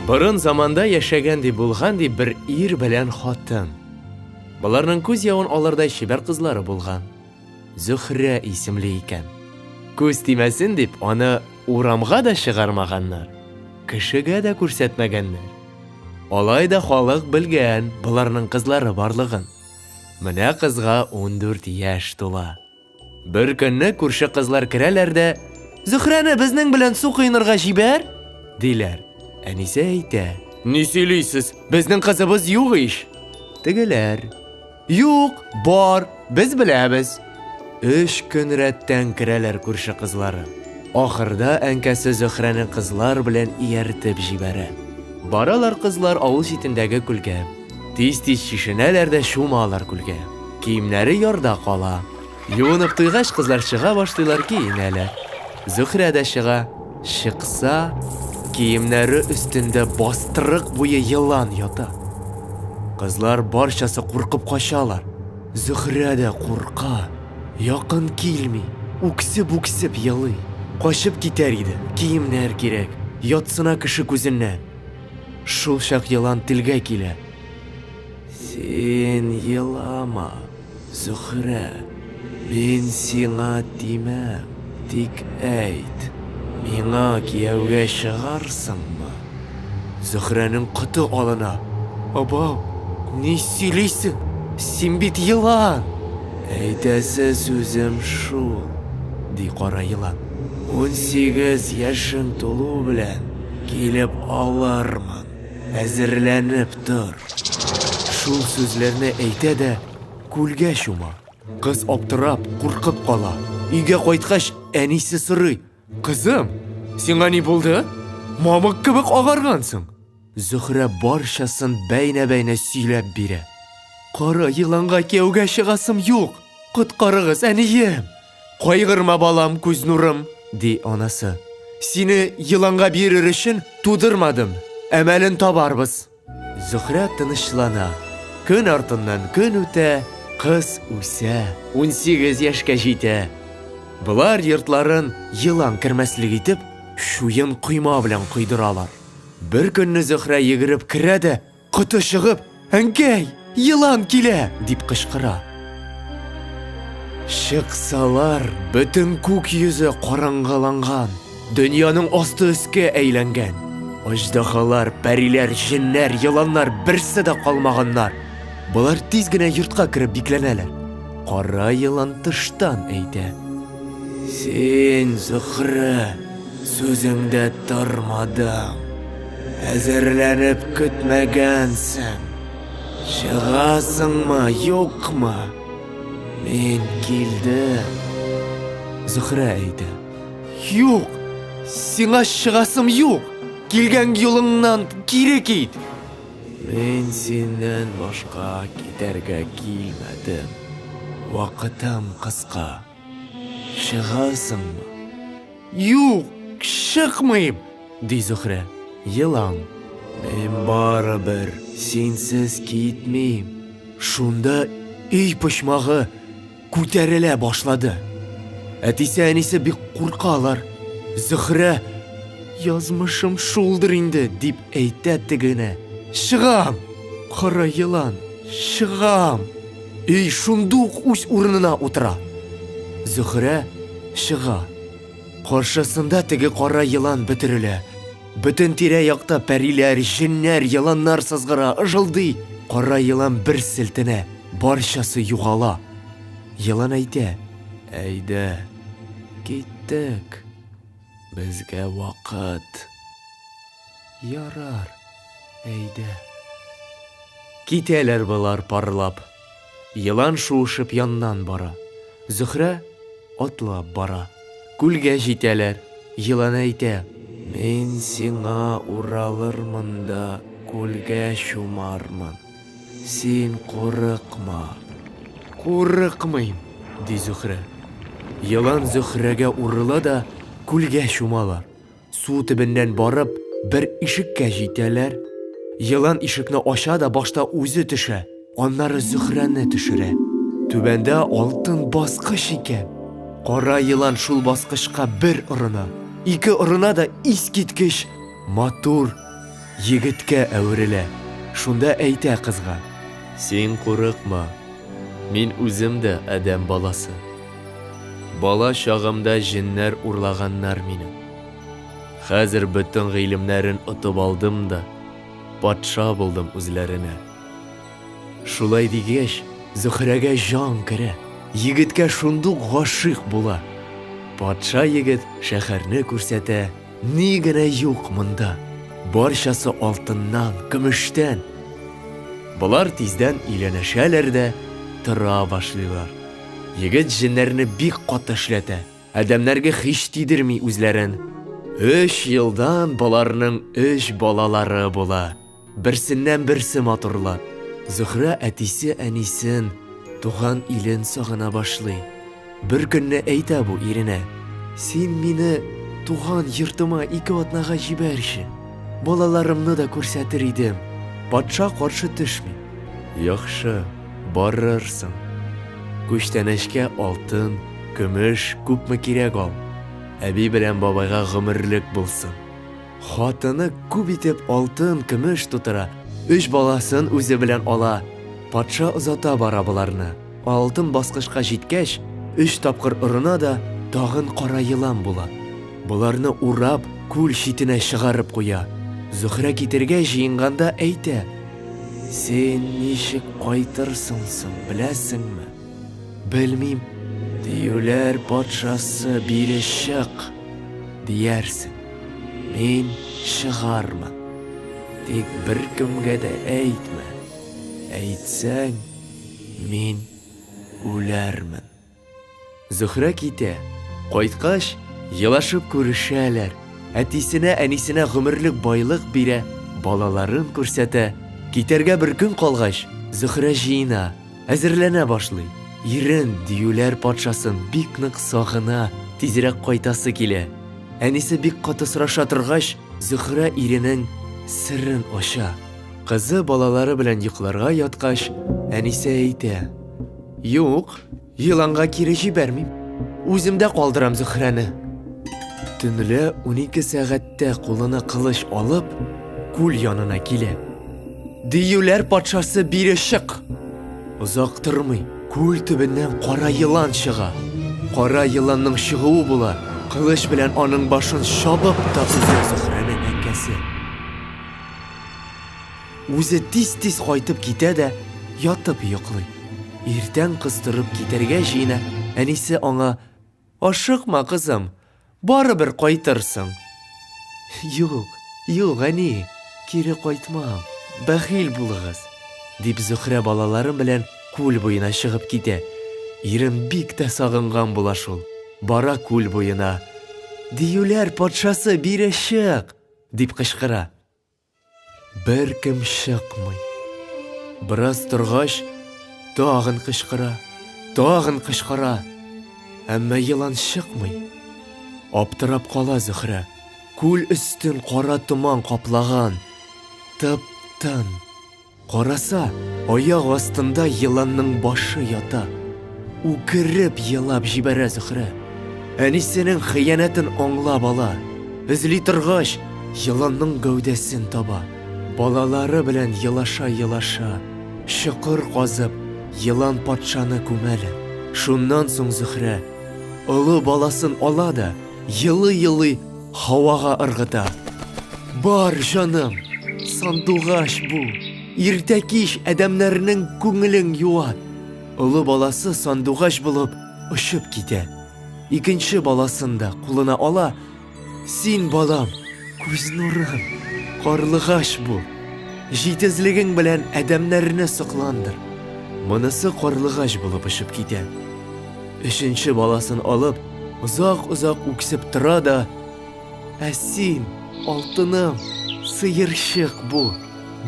Борын заманда яшәгән ди булган ди бер ир белән хатын. Боларның күз явын алырдай чибәр кызлары булган. Зөһрә исемле икән. Күз тимәсен дип, аны урамга да чыгармаганнар, кешегә дә күрсәтмәгәннәр. Алай да халык белгән боларның кызлары барлыгын. Менә кызга 14 яшь тула. Бер көнне күрше кызлар керәләр дә, Зөһрәне безнең белән су коенырга җибәр, диләр. Әнисе әйтә, Ни сөйлисез, безнең кызыбыз юк ич. Тегеләр, Юк, бар, без беләбез. Өч көн рәттән керәләр күрше кызлары. Ахырда әнкәсе Зөһрәне кызлар белән ияртеп җибәрә. Баралар кызлар авыл читендәге күлгә. Тиз-тиз чишенәләр дә чумалар күлгә. Киемнәре ярда кала. Юынып туйгач, кызлар чыга башлыйлар, киенәләр. Зөһрә дә чыга. Чыкса, киемнәре өстендә бастырык буе елан ята. Кызлар барчасы куркып качалар. Зөһрә дә курка, якын килми, үксеп-үксеп елый. Качып китәр иде, киемнәр кирәк, ятсына кеше күзеннән. Шул чак елан телгә килә. Син елама, Зөһрә, мин сиңа тимәм, тик әйт, миңа кияүгә чыгарсыңмы? Зөһрәнең коты алына. Абау, ни сөйлисең? Син бит елан! Әйтәсе сүзем шул, ди кара елан. 18 яшең тулу белән килеп алырмын. Әзерләнеп тор. Шул сүзләрне әйтә дә күлгә чума. Кыз аптырап, куркып кала. Өйгә кайткач, әнисе сорый. Кызым, сиңа ни булды? Мамык кебек агаргансың. Зөһрә барчасын бәйнә-бәйнә сөйләп бирә. Кара еланга кияүгә чыгасым юк. Коткарыгыз, әнием! Кайгырма, балам, күз нурым, ди анасы. Сине еланга бирер өчен тудырмадым. Әмәлен табарбыз. Зөһрә тынычлана. Көн артыннан көн үтә, кыз үсә, 18 яшькә җитә. Болар йортларын елан кермәслек итеп, чуен койма белән койдыралар. Бер көнне Зөһрә йөгереп керә дә, Коты чыгып, Әнкәй, елан килә! дип кычкыра. Чыксалар, бөтен күк йөзе караңгыланган, дөньяның асты өскә әйләнгән. Аждаһалар, пәриләр, җеннәр, еланнар берсе дә калмаганнар. Болар тиз генә йортка кереп бикләнәләр. Кара елан тыштан әйтә. Син, Зөһрә, сүзеңдә тормадың. Әзерләнеп көтмәгәнсең. Чыгасыңмы, юкмы? Мин килдем. Зөһрә әйтә. Юк, сиңа чыгасым юк. Килгән юлыңнан кире кит. Мин синнән башка китәргә килмәдем. Вакытым кыска. Чыгасыңмы? Юк, чыкмыйм, ди Зөһрә. Елан. Мин барыбер синсез китмим. Шунда өй почмагы күтәрелә башлады. Әтисе әнисе бик куркалар. Зөһрә, язмышым шулдыр инде, дип әйтә тегенә. Чыгам! Кара елан, чыгам! Өй шундук үз урынына утыра. Зөһрә чыга. Каршысында теге кара елан бөтерелә. Бөтен тирә-якта пәриләр, җеннәр, еланнар сызгыра, ыжылдый. Кара елан бер селтенә, барчасы югала. Елан әйтә, Әйдә, киттек. Безгә вакыт. Ярар, әйдә. Китәләр болар парлап. Елан шуышып яннан бара. Зөһрә атлап бара. Күлгә җитәләр. Елан әйтә. Мин сиңа уралырмын да күлгә чумармын. Син курыкма. Курыкмыйм, ди Зөһрә. Елан Зөһрәгә урыла да күлгә чумалар. Су төбеннән барып, бер ишеккә җитәләр. Елан ишекне ача да башта үзе төшә, аннары Зөһрәне төшерә. Түбәндә алтын баскыч икән. Кара елан шул баскычка бер орына, ике орына да искиткеч матур. егеткә әверелә. Шунда әйтә кызга. Син курыкма, мин үзем дә адәм баласы. Бала чагымда җеннәр урлаганнар мине. Хәзер бөтен гыйлемнәрен отып алдым да, патша булдым үзләренә. Шулай дигәч, Зөһрәгә җан керә, егеткә шундук гашыйк була. Патша егет шәһәрне күрсәтә, ни генә юк монда. Барчасы алтыннан, көмештән. Болар тиздән өйләнешәләр дә тора башлыйлар. Егет җеннәрне бик каты эшләтә. Адәмнәргә һич тидерми үзләрен. Өч елдан боларның өч балалары була. Берсеннән берсе матурлар. Зөһрә әтисе әнисен, туган илен сагына башлый. Бер көнне әйтә бу иренә: "Син мине туган йортыма ике атнага җибәрче. Балаларымны да күрсәтер идем". Патша каршы төшми. Яхшы, барырсың. Күчтәнәчкә алтын, көмеш күпме кирәк ал. Әби белән бабайга гомерлек булсын. Хатыны күп итеп алтын, көмеш тутыра, өч баласын үзе белән ала. Патша озата бара боларны. Алтын баскычка җиткәч, өч тапкыр орына да, тагын кара елан була. Боларны урап, күл читенә чыгарып куя. Зөһрә китергә җыенганда әйтә: Син ничек кайтырсың соң, беләсеңме? Белмим. Диюләр патшасы бире чык, диярсең. Мин чыгармын. Тик беркемгә дә әйтмә. Әйтсәң, мин үләрмен. Зөһрә китә. Кайткач, елашып күрешәләр. Әтисенә, әнисенә гомерлек байлык бирә, балаларын күрсәтә. Китәргә бер көн калгач, Зөһрә җыена, әзерләнә башлый. Ирен, диюләр патшасын бик нык сагына, тизрәк кайтасы килә. Әнисе бик каты сораша торгач, Зөһрә иренең серен ача. Кызы балалары белән йокларга яткач, әнисе әйтә: "Юк, Еланга кире җибәрмим. Үземдә калдырам Зөһрәне. Төнлә 12 сәгатьтә кулына кылыч алып, күл янына килә. Диюләр патшасы бире чык! Озак тормый, күл төбеннән кара елан чыга. Кара еланның чыгуы була, кылыч белән аның башын чабып та өзә Зөһрәнең әнкәсе. Үзе тиз-тиз кайтып китә дә ятып йоклый. Иртән кыз торып китәргә җыена, әнисе аңа, Ашыкма, кызым, барыбер кайтырсың. Юк, юк, әни, кире кайтмам, бәхил булыгыз, дип Зөһрә балаларым белән күл буена чыгып китә. Ирен бик тә сагынган була шул. Бара күл буена. Диюләр патшасы, бире чык! дип кычкыра. Беркем чыкмый. Бераз торгач, тагын кычкыра, тагын кычкыра. Әмма елан чыкмый. Аптырап кала Зөһрә. Күл өстен кара томан каплаган. Тып-тын. Караса, аяк астында еланның башы ята. Үкереп елап җибәрә Зөһрә. Әнисенең хыянәтен аңлап ала. Эзли торгач, еланның гәүдәсен таба. Балалары белән елаша-елаша, чокыр казып, елан патшаны күмәләр. Шуннан соң Зөһрә олы баласын ала да, елый-елый һавага ыргыта. Бар, җаным, сандугач бул, иртә-кич адәмнәрнең күңелен юат. Олы баласы сандугач булып очып китә. Икенче баласын да кулына ала. Син, балам, күз нурым, карлыгач бул. Җитезлегең белән адәмнәрне сокландыр. Монысы карлыгач булып очып китә. Өченче баласын алып, озак-озак үксеп тора да, Ә син, алтыным, сыерчык бул,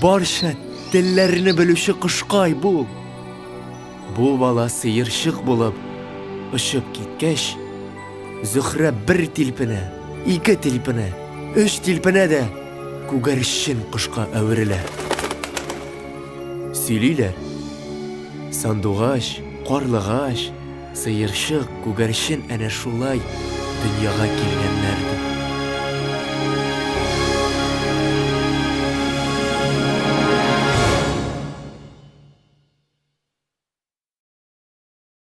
барча телләрне белүче кошкай бул. Бу бала сыерчык булып очып киткәч, Зөһрә бер тилпенә, ике тилпенә, өч тилпенә дә күгәрчен кошка әверелә. Сөйлиләр. Сандугач, карлыгач, сыерчык, күгәрчен әнә шулай дөньяга килгәннәр.